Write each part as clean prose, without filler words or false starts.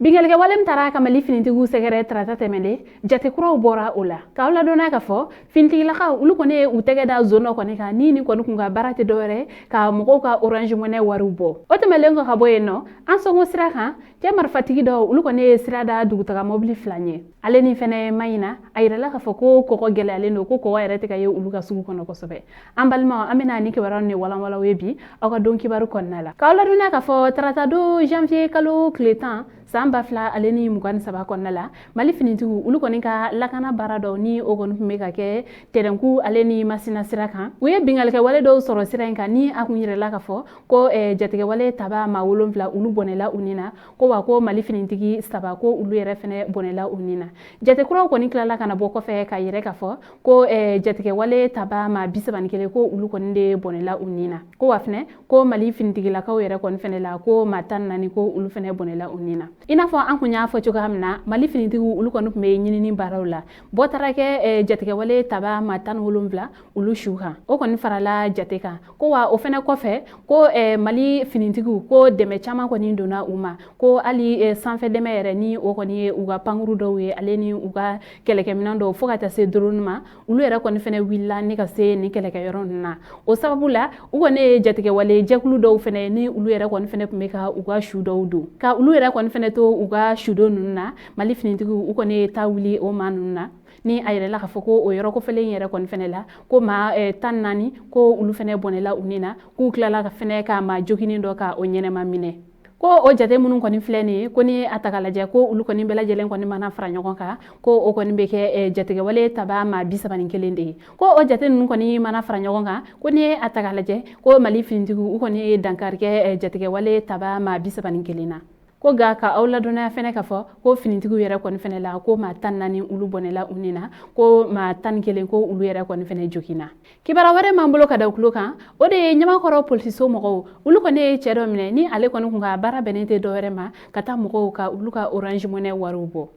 Binkannikɛ wale min taara ka Mali finitigiw sɛgɛrɛ tarata tɛmɛlen, jate kuraw bɔra o la. K'aw ladɔnniya k'a fɔ finitigilakaw olu kɔni ye u tɛgɛ da zon dɔ kɔni kan ni nin kɔni kun ka baara tɛ dɔwɛrɛ ka mɔgɔw ka Orange Money wariw bɔ. O tɛmɛlen kɔ ka bɔ yen nɔ, Ansongo sira kan, cɛ marifatigi dɔw olu kɔni ye sira da dugutaga mɔbili fila ɲɛ. Ale ni fɛnɛ Maɲina, a yirala k'a fɔ ko kɔgɔ gɛlɛyalen don, ko kɔgɔ yɛrɛ tɛ ka ye olu ka sugu kɔnɔ kosɛbɛ. An balimaw, an bɛna ni kibaruya ni walanwalan ye bi aw ka don kibaru kɔnɔna la. K'aw ladɔnniya k'a fɔ tarata don janvier kalo tile 10 san 2023 kɔnɔna la, Mali finitigiw olu kɔni ka lakana baara dɔw ni o kɔni tun bɛ ka kɛ Tɛrɛnku ale ni Masina sira kan, u ye binkannikɛwale dɔw sɔrɔ sira in kan ni a kun yirala k'a fɔ ko jatigɛwale taba maa 7 olu bɔnɛla u ni na, ko wa ko Mali finitigi 3 ko olu yɛrɛ fɛnɛ bɔnɛla u ni na. Jate kuraw kɔni tilala ka na bɔ kɔfɛ ka yɛrɛ k'a fɔ ko jatigɛwale taba maa 31 ko olu kɔni de bɔnɛla u ni na, ko wa fɛnɛ ko Mali finitigilakaw yɛrɛ kɔni fɛnɛ la ko maa 14 ko olu fɛnɛ bɔnɛla u ni na. I n'a fɔ an kun y'a fɔ cogoya min na, Mali finitigiw olu kɔni tun bɛ ɲinini baaraw la, bɔ taara kɛ jatigɛwale taba maa 17 olu su kan, o kɔni farala jate kan. Ko wa o fɛnɛ kɔfɛ ko Mali finitigiw ko dɛmɛ caman kɔni donna u ma, ko hali sanfɛ dɛmɛ yɛrɛ ni o kɔni ye u ka pankuru dɔw ye ale ni u ka kɛlɛkɛminɛn dɔw fo ka taa se drone ma, olu yɛrɛ kɔni fɛnɛ wulila ni ka se nin kɛlɛkɛyɔrɔ ninnu na. O sababu la u kɔni ye jatigɛwale jɛkulu dɔw fɛnɛ ni olu yɛrɛ kɔni fɛnɛ tun bɛ ka u ka su dɔw don, ka olu yɛrɛ kɔni fɛnɛ to u ka sudon ninnu na. Mali finitigiw u kɔni ye taa wuli o maa ninnu na ni a yɛrɛla k'a fɔ ko o yɔrɔ kofɔlen yɛrɛ kɔni fɛnɛ la ko maa 14 ko olu fɛnɛ bɔnɛla u ni na, k'u tilala ka fɛnɛ ka maa joginin dɔ ka o ɲɛnɛma minɛ. Ko o jate minnu kɔni filɛ nin ye, ko ni a ta k'a lajɛ ko olu kɔni bɛɛ lajɛlen kɔni mana fara ɲɔgɔn kan, ko o kɔni bɛ kɛ jatigɛwale taba maa 31 de ye. Ko o jate ninnu kɔni mana fara ɲɔgɔn kan, ko ni a ta k'a lajɛ ko Mali finitigiw u kɔni ye dankari kɛ jatigɛwale taba maa 31 na. Ko nka ka aw ladɔnniya fɛnɛ k'a fɔ ko finitigiw yɛrɛ kɔni fɛnɛ la ko maa 14 olu bɔnɛla u ni na, ko maa 11 ko olu yɛrɛ kɔni fɛnɛ joginna. Kibaruya wɛrɛ m'an bolo ka da tulo kan, o de ye Ɲamakɔrɔ polisiso mɔgɔw olu kɔni ye cɛ dɔ minɛ ni ale kɔni kun ka baara bɛnnen tɛ dɔwɛrɛ ma ka taa mɔgɔw ka olu ka Orange Money wariw bɔ.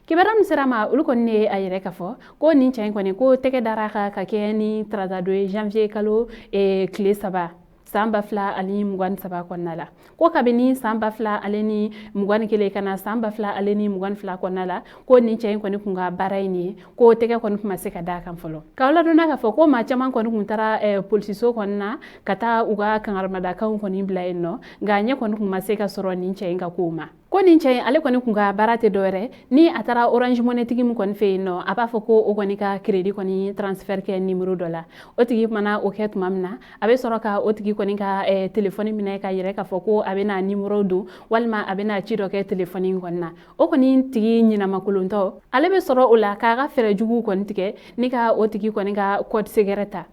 Kibaruya min sera ma, olu kɔni ye a yɛrɛ k'a fɔ ko nin cɛ in kɔni ko tɛgɛ dara kan ka kɛ ni tarata don ye janvier kalo tile 3 san 2023 kɔnɔna la. Ko kabini san 2021 ka na san 2022 kɔnɔna la, ko nin cɛ in kɔni kun ka baara ye nin ye, ko tɛgɛ kɔni kun ma se ka d'a kan fɔlɔ. K'aw ladɔnniya k'a fɔ ko maa caman kɔni kun taara polisiso kɔni na ka taa u ka kangarimadakanw kɔni bila yen nɔ, nka ɲɛ kɔni kun ma se ka sɔrɔ nin cɛ in ka kow ma. Ko nin cɛ in ale kɔni kun ka baara tɛ dɔwɛrɛ ni a taara Orange Money tigi min kɔni fɛ yen nɔ, a b'a fɔ ko o kɔni ka crédit kɔni transfert kɛ numéro dɔ la. O tigi mana o kɛ tuma min na, a bɛ sɔrɔ ka o tigi kɔni ka telefɔni minɛ ka yɛrɛ k'a fɔ ko a bɛna numéro don walima a bɛna ci dɔ kɛ telefɔni kɔni na. O kɔni tigi ɲinamankolontɔ, ale bɛ sɔrɔ o la k'a ka fɛɛrɛ juguw kɔni tigɛ ni ka o tigi kɔni ka code secret ta.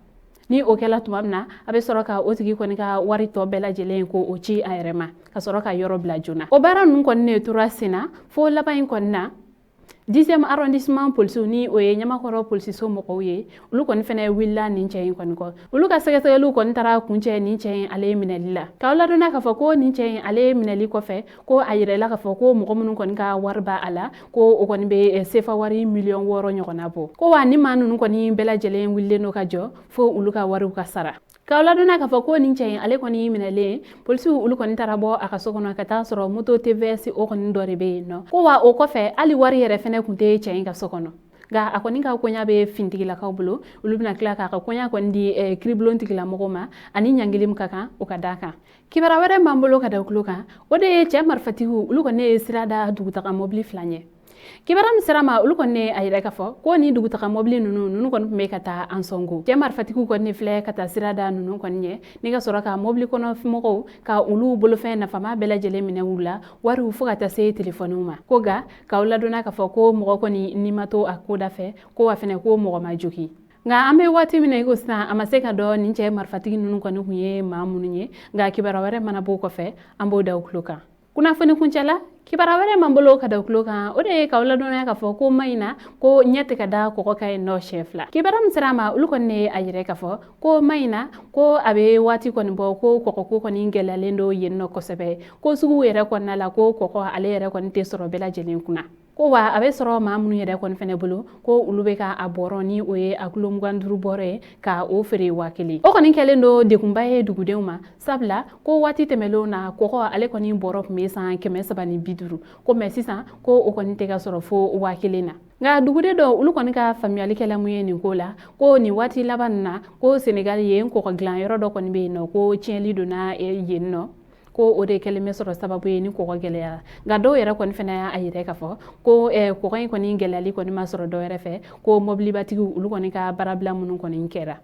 Ni o kɛla tuma min na, a bɛ sɔrɔ ka o tigi kɔni ka wari tɔ bɛɛ lajɛlen ko o ci a yɛrɛ ma ka sɔrɔ ka yɔrɔ bila joona. O baara ninnu kɔni de tora sen na fo laban in kɔni na, 10e arrondissement polisiw ni o ye Ɲamakɔrɔ polisiso mɔgɔw ye, olu kɔni fɛnɛ wulila nin cɛ in kɔni kɔ. Olu ka sɛgɛsɛgɛliw kɔni taara kuncɛ nin cɛ in ale minɛli la. K'aw ladɔnniya k'a fɔ ko nin cɛ in ale minɛli kɔfɛ, ko a yirala k'a fɔ ko mɔgɔ minnu kɔni ka wari b'a a la, ko o kɔni bɛ sefa wari miliyɔn 6 ɲɔgɔnna bɔ. Ko wa ni maa ninnu kɔni bɛɛ lajɛlen wulilen don ka jɔ fo olu ka wariw ka sara. K'aw ladɔnniya k'a fɔ ko nin cɛ in ale kɔni minɛlen, polisiw olu kɔni taara bɔ a ka so kɔnɔ ka taa sɔrɔ moto TVS o kɔni dɔ de bɛ yen nɔ. Ko wa o kɔfɛ hali wari yɛrɛ fɛnɛ kun tɛ cɛ in ka so kɔnɔ, nka a kɔni ka koɲa bɛ finitigilakaw bolo, olu bɛna tila k'a ka koɲa kɔni di kiribulon tigilamɔgɔw ma ani ɲangili min ka kan o ka d'a kan. Kibaruya wɛrɛ b'an bolo ka da tulo kan, o de ye cɛ marifatigiw olu kɔni ye sira da dugutaga mɔbili fila ɲɛ. Kibaruya min sera ma, olu kɔni a yɛrɛ k'a fɔ ko ni dugutaga mɔbili ninnu kɔni tun bɛ ka taa Ansongo. Cɛ marifatigiw kɔni filɛ ka taa sira da ninnu kɔni ɲɛ ni ka sɔrɔ ka mɔbili kɔnɔ mɔgɔw ka olu bolofɛn nafama bɛɛ lajɛlen minɛ u la, wariw fo ka taa se telefɔniw ma. Ko nka k'aw ladɔnniya k'a fɔ ko mɔgɔ kɔni ni ma to a ko da fɛ, ko wa fɛnɛ ko mɔgɔ ma jogin. Nka an bɛ waati min na i ko sisan, a ma se ka dɔn nin cɛ marifatigi ninnu kɔni kun ye maa minnu ye. Nka kibaruya wɛrɛ mana b'o kɔfɛ, an b'o da u tulo kan kunnafoni kuncɛ la. Kibaruya wɛrɛ m'an bolo ka da tulo kan, o de ye k'aw ladɔnniya k'a fɔ ko Maɲina ko ɲɛ tɛ ka da kɔgɔ kan yen nɔ siɲɛ fila. Kibaruya min sera a ma, olu kɔni ye a yɛrɛ k'a fɔ ko Maɲina ko a bɛ waati kɔni bɔ ko kɔgɔko kɔni gɛlɛyalen don yen nɔ kosɛbɛ, ko sugu yɛrɛ kɔnɔna la ko kɔgɔ ale yɛrɛ kɔni tɛ sɔrɔ bɛɛ lajɛlen kunna. Ko wa a bɛ sɔrɔ maa minnu yɛrɛ kɔni fɛnɛ bolo, ko olu bɛ ka a bɔrɔ ni o ye a kilo 25 bɔrɔ ye, ka o feere 1000. O kɔni kɛlen don degunba ye dugudenw ma, sabula ko waati tɛmɛnlenw na, kɔgɔ ale kɔni bɔrɔ tun bɛ san 350, ko mɛ sisan ko o kɔni tɛ ka sɔrɔ fo 1000 na. Nka duguden dɔw, olu kɔni ka faamuyali kɛla mun ye nin ko la? Ko nin waati laban na, ko Senegal yen kɔgɔ dilan yɔrɔ dɔ kɔni bɛ yen nɔ, ko tiɲɛli donna yen nɔ, ko o de kɛlen bɛ sɔrɔ sababu ye ni kɔgɔ gɛlɛyara. Nka dɔw yɛrɛ kɔni fana y'a yira k'a fɔ ko kɔgɔ in kɔni gɛlɛyali kɔni ma sɔrɔ dɔ wɛrɛ fɛ, ko mɔbilibatigiw olu kɔni ka baarabila minnu kɔni kɛra,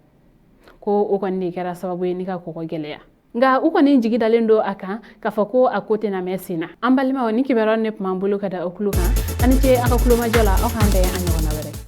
ko o kɔni de kɛra sababu ye ni ka kɔgɔ gɛlɛya. Nka u kɔni jigi dalen don a kan k'a fɔ ko a ko tɛna mɛn sen na. An balimaw, ni kibaruya ne tun b'an bolo ka da o tulo kan. Aw ni ce aw ka kulomajɔ la. Aw k'an bɛn a ɲɔgɔnna wɛrɛ.